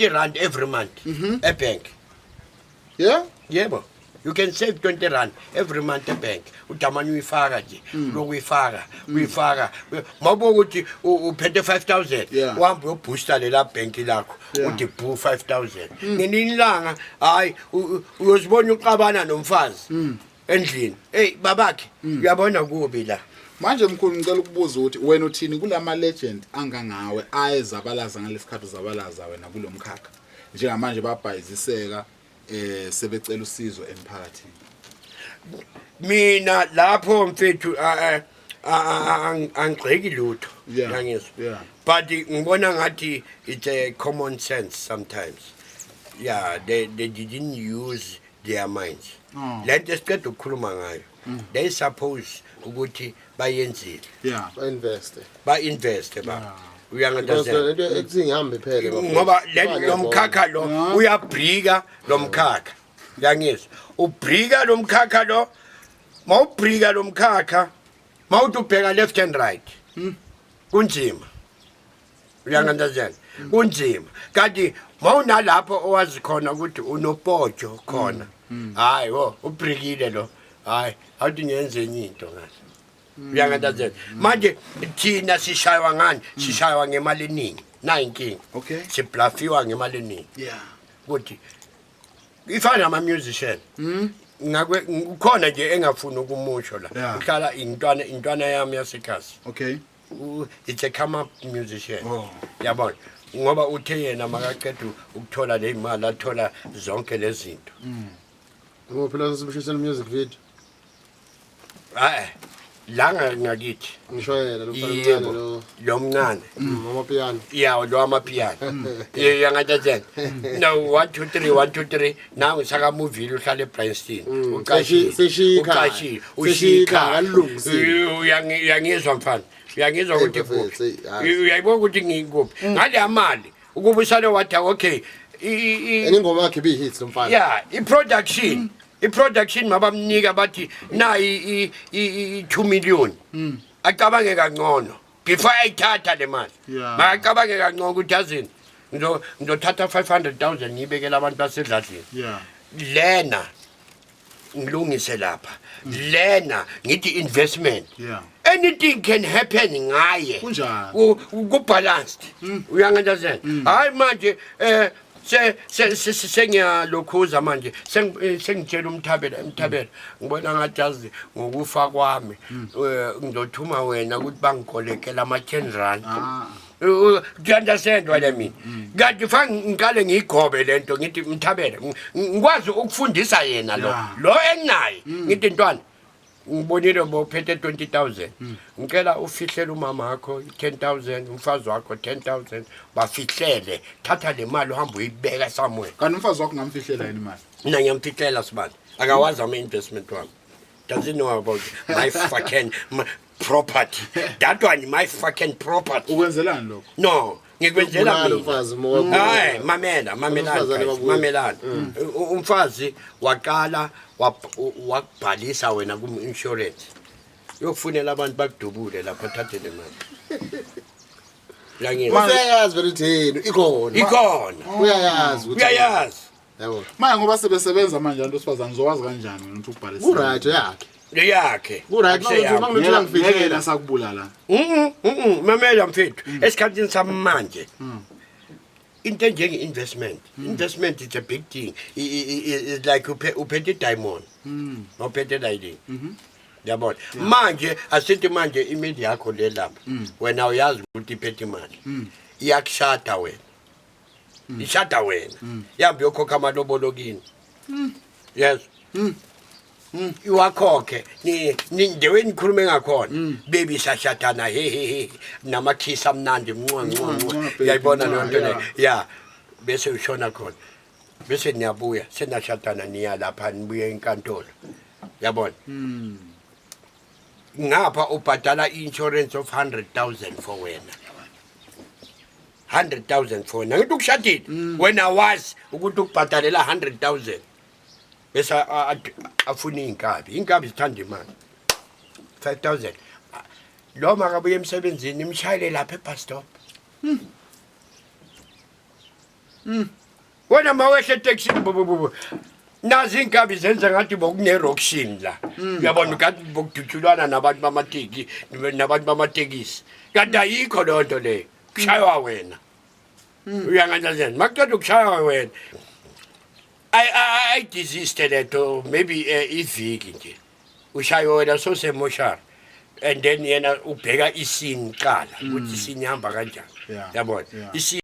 20 rand every month ebank. Yebo, you can save 20 rand every month ebank. Udamane uyifaka nje, lokhu uyifaka, uyifaka. Mawubuka ukuthi uphethe 5000, uhambe uyoboosta lela bank lakho, uthi bu 5000. Ngelinye ilanga, hayi, uyozibona uqabana nomfazi endlini. Hey babakhe, uyabona kubi la. Manje mkhulu, ngicela ukubuza ukuthi wena uthini kulama legend angangawe ayezabalaza ngalesikhathi uzabalaza wena kulo mkhakha? Njengamanje babhayiziseka, sebecela usizo emphakathini. Mina lapho mfethu angigxeki lutho. Yangizwa? Yeah. But ngibona ngathi it's a common sense sometimes. Yeah, they didn't use their minds. Lento esiqeda ukukhuluma ngayo, they suppose ukuthi bayenzile. Ba-investe. Ba-investe ba. Because Uyangi-understand? lento ekuthi ngihambe phele, bafethu. Ngoba Kuba lo mkhakha lo uyabrika lo mkhakha. Uyangizwa? Ubrika lo mkhakha lo. Mawubrika lo mkhakha, mawuthi ubheka left and right, kunzima. Uyangi-understand? Kunzima. Kanti mawunalapho owazi khona ukuthi unopotsho khona, hayi wo, ubrikile lo. Hayi, awuthi ngiyenze enye into ngahle. Uyangi-understand? Manje thina sishaywa ngani? Sishaywa ngemali eningi. Nayi inkinga. Siblafiwa ngemali eningi. Ukuthi ifana nama musician. Ngakwe ukhona nje engafuni ukumusho la. Uhlala intwana yami yasekhasi. It's a come up musician. Yabona? Ngoba uthe yena makaqeda ukuthola le imali, athola zonke lezi zinto. Ngoba phela sibushisela music video. Hayi. La ngakithi. Ngisho yena lo mfana Yebo. omncane lo. Lo mncane. Amapiano. Yeah, lo amapiano. Yeah, yangathathela. No, 1 2 3 1 2 3. Now saka-movile, uhlala eBryanston. Uqashile. Seshiya ikhaya. Uqashile. Seshiya ikhaya, alilungisile. Uyangizwa mfana. Uyangizwa Hey, ukuthi bafethu, kuphi. hey, yazi. Uyayibona ukuthi ngikuphi. Ngale mali ukuba usale wathi okay. And ingoma yakhe ibi-hit lo mfana. Yeah, i-production. I-production mabamnika bathi nayi i-2 million. Acabange kangcono before ayithatha le mali. Makacabange kangcono ukuthi yazini, ngizothatha 500,000 ngiyibekele abantu basedladleni. Lena ngilungise lapha. Lena ngithi investment. Anything can happen ngaye. Kunjalo. Ku balanced. Uyangi-understand? Hayi manje se se se sengiyalokhuza manje, sengitshela umthabela, umthabela ngibona ngathi yazi ngokufa kwami, ngizothuma wena ukuthi bangikolekela ama 10 rand. Do you understand what I mean? Kanti fa ngiqale ngiyigobe lento, ngithi mthabela, ngikwazi ukufundisa yena lo lo enginaye, ngithi ntwana, ngibonile bophethe 20,000, ngicela ufihlele umama wakho 10,000, umfazi wakho 10,000, bafihlele, thatha le mali uhambe uyibeka somewhere. Kanti umfazi wakho ngamfihlela yini imali? Mina ngiyamfihlela sibani, akawazi ama investment wami. Doesn't know about my fucking my property. That one, my fucking property. Ukwenzelani lokho? No, ngikwenzela Ubulala mina. umfazi uma Hayi, mamela, mamelani, Umfazi guys, babuye. mamelani. Umfazi waqala wakubhalisa wena kum insurance. Yokufunela abantu bakudubule lapha, thathe le mali. Uyangizwa? Useyazi vele ukuthi yini ikhona. Ikhona. Uyayazi ukuthi Uyayazi. Yabo. Manje ngoba sebesebenza manje abantu besifazane, uzowazi kanjani wena ukuthi ubhalise? Ku right yakhe. Yakhe. Ku right Akuseyami. manje ukuthi ngifihlela. Ngeke sakubulala. Mamela mfethu, esikhathini samanje into enjenge investment, investment is a big thing. It's like uphethe diamond. Uphethe lightning. Yabona? Manje asithi manje imidi yakho le lapha. Wena uyazi ukuthi iphethe imali. Iyakushada wena. Ishada wena. Ihambe yokhokha amalobolo kini. Yes. Iwakhokhe ni the way nikhulume ngakhona, baby, sashadana, he he he, namakhisi amnandi, mncwa mncwa Mncwa, mncwa. baby, Uyayibona mncwa, leyo nto leyo? yeah. Yeah, bese ushona khona, bese niyabuya, senashadana, niya lapha, nibuye enkantolo, yabona? Ngapha ubhadala i-insurance of 100,000 for wena, 100,000 for wena. Ngithi ukushadile wena, wazi ukuthi ukubhadalela 100,000, bese afune iy'nkabi. Iy'nkabi zithanda imali. 5000 lo makabuye emsebenzini, imshayele lapha ebus stop. Wena mawehla etekisini, bu nazi inkabi zenza ngathi bokune-roction la. Uyabona, kanti bokudutshulwana nabantu bamateki, nabantu bamatekisi, kanti ayikho leyo nto leyo. Kushaywa wena, uyanganjani? Makuqeda ukushaywa wena, ayidesiste lento. Maybe iviki nje ushaywe wena, sosemoshari, and then yena ubheka isini qala ukuthi isini ihamba kanjani. Yabona? Isini.